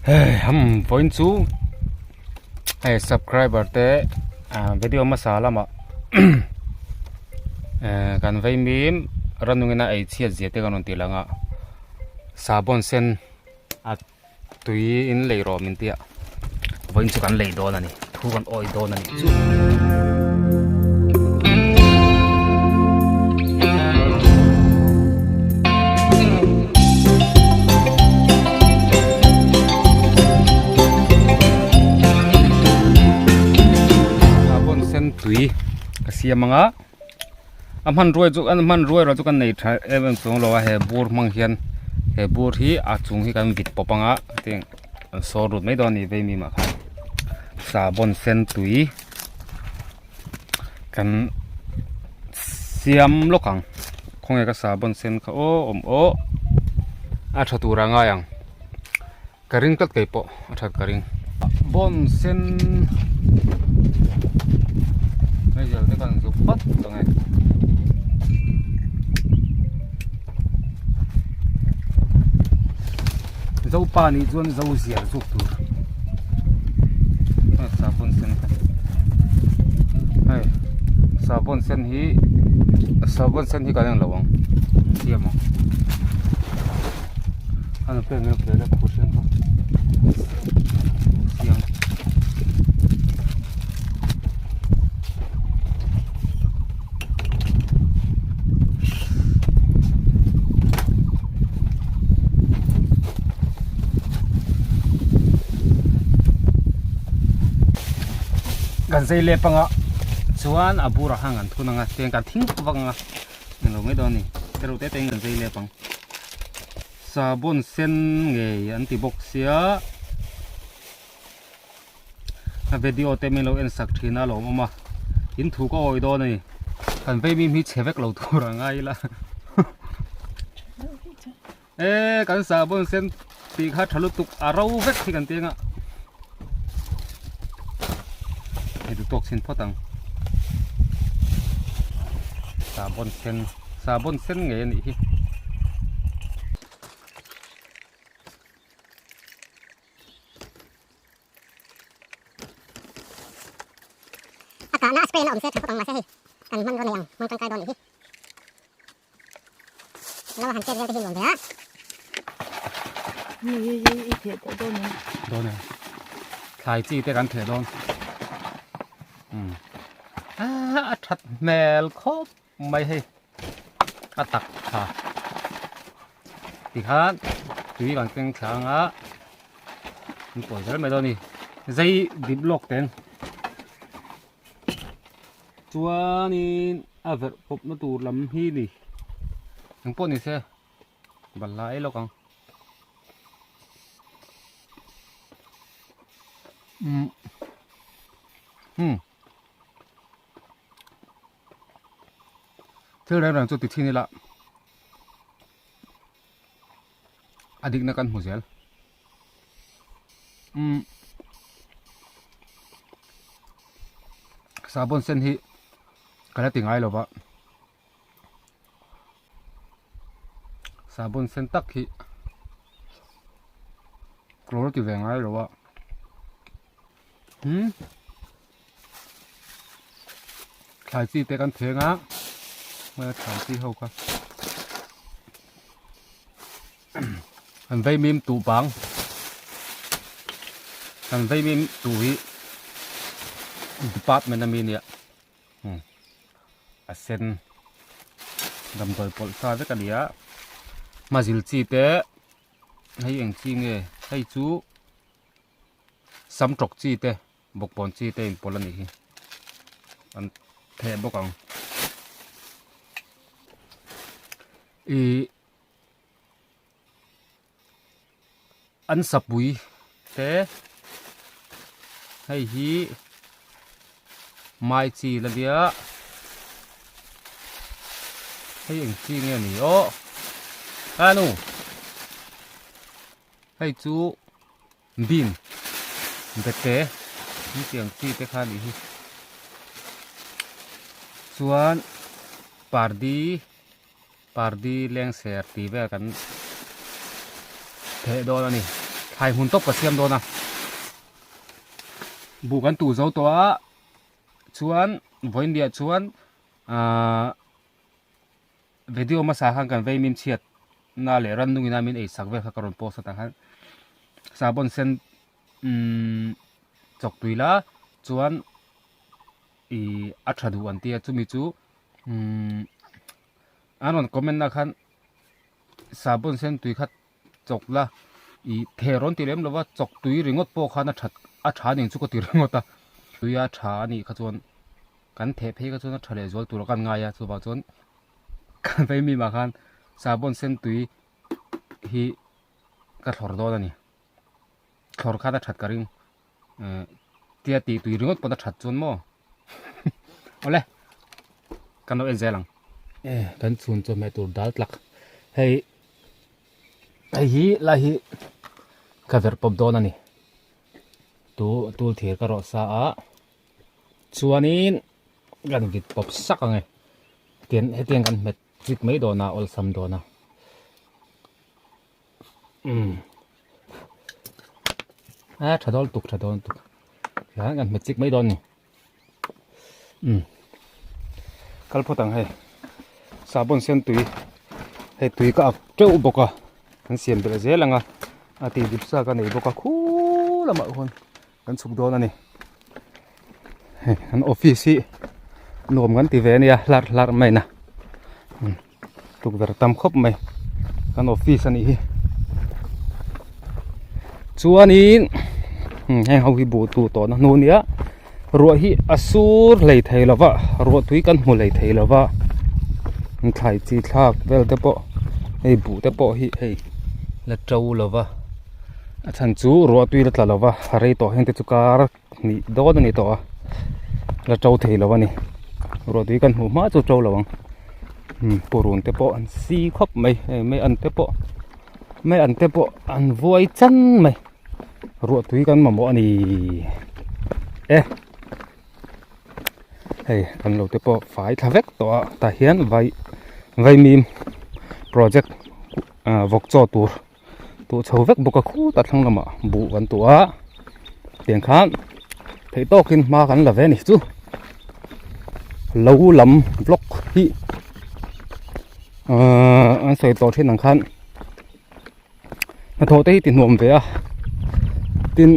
Hei ham vawiin chu hei subscriber te ah video hmasa lamah eh kan vei mim ranungin a ei chhiat zia te kan rawn tih lang a sahbawn sen a tui in lei rawh min tia vawiin chu kan lei dawn a ni thu kan awih dawn a nih chu. Sahbawn sen tui ka siam ang a a hmanruai chu an hmanruai erawh chu kan nei tha em em chuang lo a he bur hmang hian he bur hi a chung hi kan vit pawp ang a hetiang an sawr lut mai dawn a ni vei mi mah khan sahbawn sen tui kan siam lawk ang khawnge ka sahbawn sen kha aw awm aw a tha tur a ngai ang ka ring tlat kei pawh a that ka ring bawn sen meizial te kan zuk phawt ang e. Zopa nih chuan zo zial zuk tur sahbawn sen kha hei sahbawn sen hi sahbawn sen hi kan englo ang siam ang a pen mai vel a khur hian siam. Kan zei lep anga chuan a bur ah khan kan thun anga tiang kan thing vak anga englo mai dawn a ni tereuh te te in kan zei lep ang sahbawn sen ngei an ti bawk sia. A video te min lo en sak thin a lawm awm a in thu ka awih dawn a ni kan vei mim hi chhe vek lo tur a ngai ila e kan sahbawn sen tih kha tha lutuk a ro vek hi kan tiang a hei duh tawk chhin phawt ang sahbawn sen sahbawn sen ngei a nih hi. A kahna a spray na awm se tha khawp ang mahse hei kan hmanrua nei ang hmang tangkai dawn nih hi. Lo a han chet vel te hi nuam ve a. Hei hi hi i theh tawh dawn em? Dawn e. Thlai chi te kan theh dawn. Um. A that hmel khawp mai hei. A tak tha. Tikhan tui kan keng thla anga an pawi zel mai dawn a ni. Zei dip lawk teng. Chuanin a verh pawpna tur lam hi ni. Engpawh ni se balhla ei lawk ang. Umm. Hmm. Thil reng reng chu ti thin ila a dikna kan hmu zel umm sahbawn sen hi ka la ti ngai lo va sahbawn sen tak hi ka lo ti ve ngai lo a umm. Thlai chi te kan theng a hmai a thlai chi ho kha an vei mim tuh bang an vei mim tuh hi department ami nia a sen damdawi pawlh sa vek a ni a hmazil chi te hei eng chi nge hei chu sam tawk chi te. Bawkbawn chi te inpawlh a nih hi an theh bawk ang ih an sapui te hei hi mai chi la nia hei eng chi nge ni aw a nu hei chu. Bean bete hetiang chi te kha a nih hi chuan pardi pardi lengser tih vel kan theh dawn a ni. Thlai hmun tawp ka siam dawn a. Buh kan tuh zo tawh a, chuan vawiindiah chuan ahh video hmasa khan kan vei min chhiat na leh rannung ina min ei sak vel kha ka rawn post a tah khan sahbawn sen umm chawk tui la chuan ih a tha duh an tia chumi chu umm an rawn comment na khan sahbawn sen tui kha chawk la ih theh rawn ti lem lova chawk tui ringawt pawh khan a that a tha ning chu ka ti ringawt a tui a tha a nih kha chuan kan theh phei kha chuan a tha leh zual tur a kan ngai a chuvang chuan kan vei mi mah khan sahbawn sen tui hi ka thlawr dawn a ni thlawr khan a that ka ring eh tia tih tui ringawt pawn a that chuan maw awle kan lo en zel ang eh kan chhun chawhmeh tur dal tlak hei hei hi lai hi ka verh pawp dawn a ni tu tul thir ka rawh sa a chuanin kan vit pawp sak ang e tian hetiang kan hmet chik mai dawn a awlsam dawn a umm a tha dawn tuk tha dawn tuk tihian kan hmet chik mai dawn a ni umm kal phawt ang hei sahbawn sen tui hei tui ka ak teuh bawk a kan siam belh zel ang a a tih dip sa ka nei bawk a khu lamah khuan kan chhuk dawn a ni hei an office hi nuam kan ti ve a nia hlarh hlarh mai na tukverh tam khawp mai kan office a nih hi chuanin heng ho hi buh tuh tawhna hnu ania ruah hi a sur hlei thei lo va ruah tui kan hmu hlei thei lo va thlai chi thlak vel te pawh hei buh te pawh hi hei la to lo va a chhan chu ruah tui la tla lo va a rei tawh heng te chu kar hnih dawn a ni tawh a la to thei lo a ni ruah tui kan hmuh hma chu to lo ang umm purun te pawh an si khawp mai hei mai an te pawh mai an te pawh an vuai chan mai ruah tui kan mamawh a ni e hei kan lo te pawh fai thla vek tawh a tah hian vai vaimim project ah vawk chaw tur. Tuh chho vek bawk a khutah thlang lamah buh kan tuah a tiang khan theih tawkin hma kan la ve a ni chu lo lam block hi ahh an sawi tawh thin ang khan hnathawh te hi ti hnuam ve a tin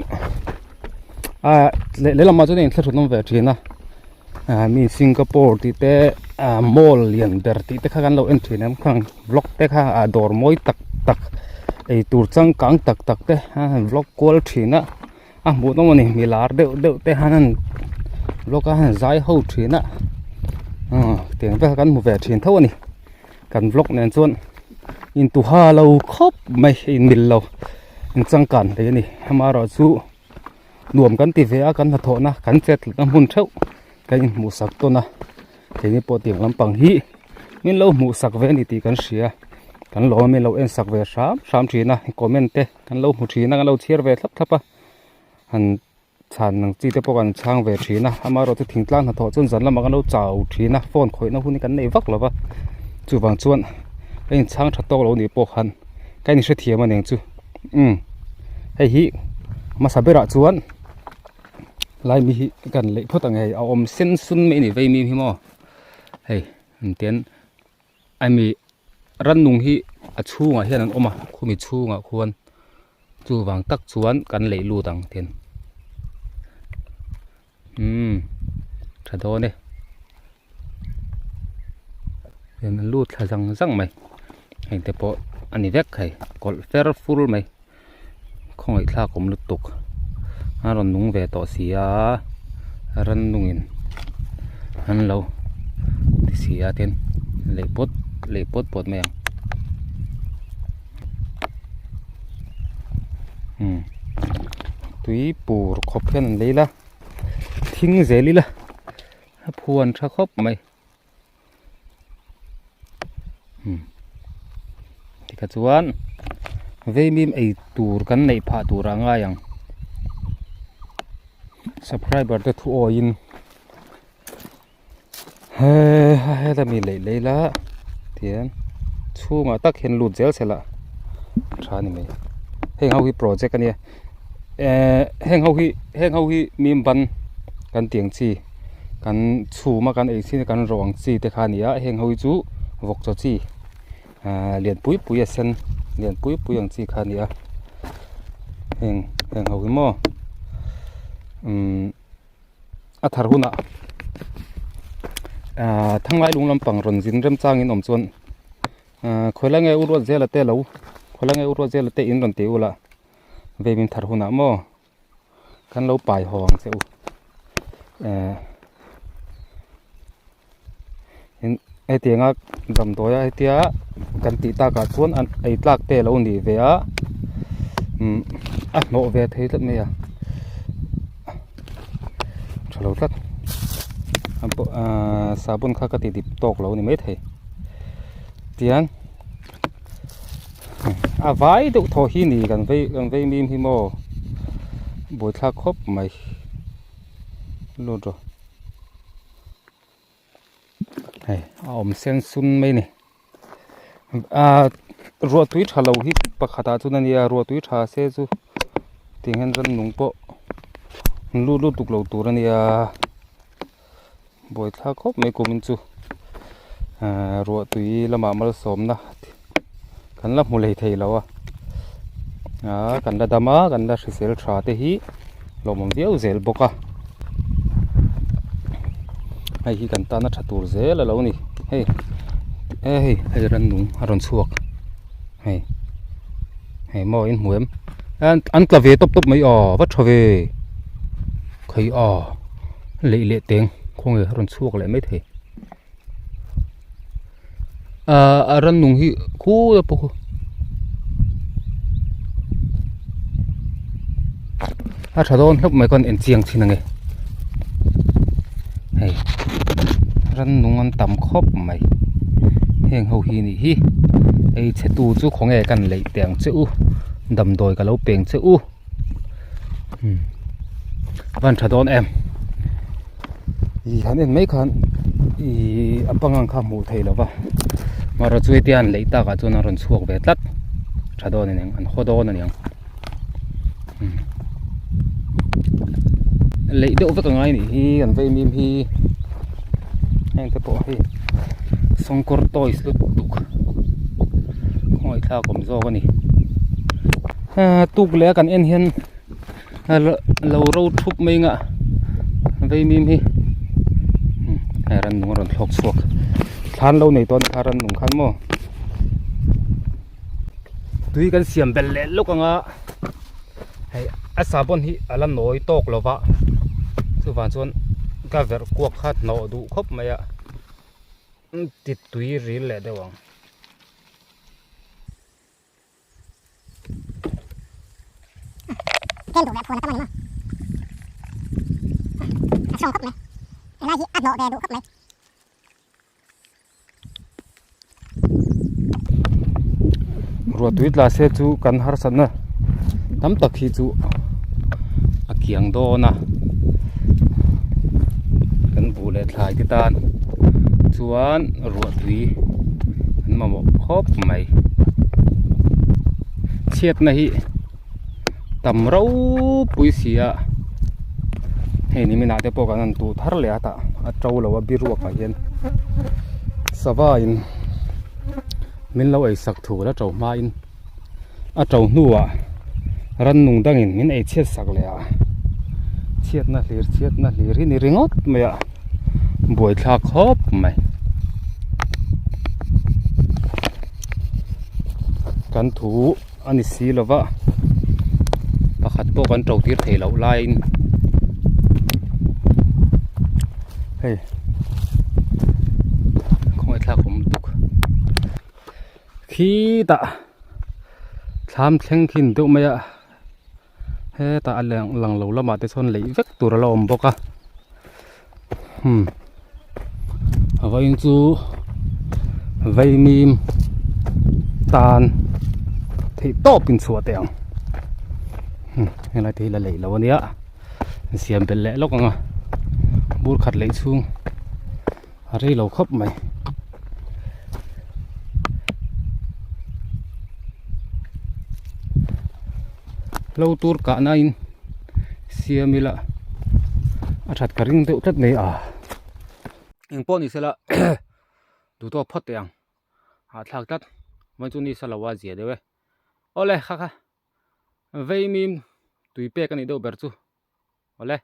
ah lehlamah chuan a inthlahrun awm ve thin a. ah mi Singapore tih te ah mall lian ber tih te kha kan lo en thin ang khang vlog te kha ah dawr mawi tak tak eitur changkang tak tak te a han vlog kual thin a a hmuh nawm a ni mi lar deuh deuh te han han vlog a han zai ho thin a ah tiang vel kha kan hmu ve thin tho a ni kan vlog nen chuan intuha lo khawp mai inmil lo inchangkan hle a ni amaherawhchu. Nuam kan ti ve a kan hnathawhna kan chet tlatna hmun theuh kan inhmuh sak tawn a keini pawh tiang lampang hi min lo hmuh sak ve a ni tih kan hria kan lawm a min lo en sak ve hram hram thin a comment te kan lo hmu thin a kan lo chhiar ve thlap thlap a han chhan ang chi te pawh kan chhang ve thin a amaherawhchu thingtlang hnathawh chuan zan lamah kan lo chau thin a phone khawihna hun hi kan nei vak lo va chuvang chuan ka inchhang tha tawk lo nih pawh khan ka inhrethiam a niang chu umm hei hi hmasa berah chuan lai mi hi kan leih phawt ang hei a awm sen sun mai a ni vei mi hi maw hei engtian a mi rannung hi a chhungah hian an awm a khumi chhungah khuan chuvang tak chuan kan leih lut ang tian umm tha dawn e an lut thla zang zang mai heng te pawh a ni vek hei kawlh fer fur mai khawngaih thlak awm lutuk a rawn nung ve tawh si a rannungin an lo ti si a tin leh pawt leh pawt pawt mai ang umm tui pur khawp hian an lei la thing zel ila a phuan tha khawp mai. Tikha chuan veimim ei tur kan neih phah tur a ngai ang subscriber te thu awiin he heta mi leih lei la tihian chhungah tak hian lut zel se la tha a ni mai. Heng ho hi project a nia ehh heng ho hi heng ho hi mim ban kan tih ang chi kan chhum a kan ei chin a kan rawh ang chi te kha a ni a heng ho hi chu vawk chaw chi ahh lian pui pui a sen lian pui pui ang chi kha a ni a heng heng ho hi maw umm. a thar hunah ahh thanglai lung lampang rawn zin remchangin awm chuan ahh khawi lai nge u ruat zela te lo khawi lai nge u ruat zela te in rawn ti ula vei min thar hunah maw kan lo pai haw ang che u ehh hetianga damdawi a hetia kan tih takah chuan an ei tlak te alo ni ve a umm a hnawh ve thei tlat mai a tha lo tlat ahh sahbawn kha ka ti dip tawk lo a ni maithei tian a vai deuh thaw hi ni kan vei kan vei mim hi maw buaithlak khawp mai lut rawh. Hei a awm sen sun mai a ni ahh ruah tui tha lo hi pakhat ah chuan a nia ruah tui tha se chu tiang hian rannung pawh an lut lut tuk lo tur a nia buaithlak khawp mai kumin chu ahh ruah tui lamah malsawmna kan la hmu lei thei lo a ahh kan la dam a kan la hrisel tha te hi lawmawm viau zel bawk a hei hi kan tana tha tur zel a lo ni hei e hei hei rannung a rawn chhuak hei hei maw in hmu em an tla ve tawp tawp mai aw va tha ve khawi aw leih leh teng khawnge a rawn chhuak leh maithei. Ahh a rannung hi khul a pawh khu a tha dawn hlawp mai khawn en chiang thin ang e hei rannung an tam khawp mai heng ho hi nih hi ei chhe tu chu khawnge kan leih teh ang che u damdawi ka lo peng che u. A van tha dawn em ih han en mai khan ih a pangang kha hmuh theih loh va marawh chu hetia an leih takah chuan a rawn chhuak ve tlat tha dawn a niang an haw dawn a niang leih deuh vek a ngai a nih hi an vei mim hi heng te pawh hei sawngkawr toys lutuk khawngaihthlak awm zawk a ni. Tuk leh a kan en hian lo ro thup mai ngah vaimim hi hei rannung a rawn thlawk chhuak thlan lo nei tawh a ni kha rannung khan maw tui kan siam belh leh lawk ang a hei a sahbawn hi a la nawi tawk lo va chuvang chuan ka verh kuak kha hnawh duh khawp mai a ti tui ril leh deuh ang. Ken duh leh phuan a tam a ni maw? A strong khawp mai. Helai hi a hnawh ve duh khawp mai. Ruah tui tla se chu kan harsatna tam tak hi chu a kiang dawn a kan buh leh thlai te tan chuan ruah tui an mamawh khawp mai chhiatna hi tam ropui si a hei nimin ah te pawh kan han tuh thar leh a tah a to lo a biruak ah hian sava in min lo ei sak thu la to hma in a to hnuah rannung dangin min ei chhiat sak leh a chhiatna hlir chhiatna hlir hi ni ringawt mai a buaithlak khawp mai kan thu a ni si lo va pakhat pawh kan to tir thei loh laiin hei khawngaih thlak awm lutuk. Khitah thlam thleng khin deuh mai a hetah a lang lo lamah te chuan leih vek tur a la awm bawk a hmm a vawiin chu vaimim tan theih tawp in chhuah teh ang hmm helai te hi la leih lo a nia an siam belh leh lawk ang a bur khat leih chhung. A rei lo khawp mai. Hlo tur kahna in siam ila a that ka ring deuh tlat mai a. Engpawh ni sela duhtawk phawt teh ang hahthlak tlat mai chu ni sa lo a zia deuh e. Awle kha kha vei mim tui pek a nih deuh ber chu awle.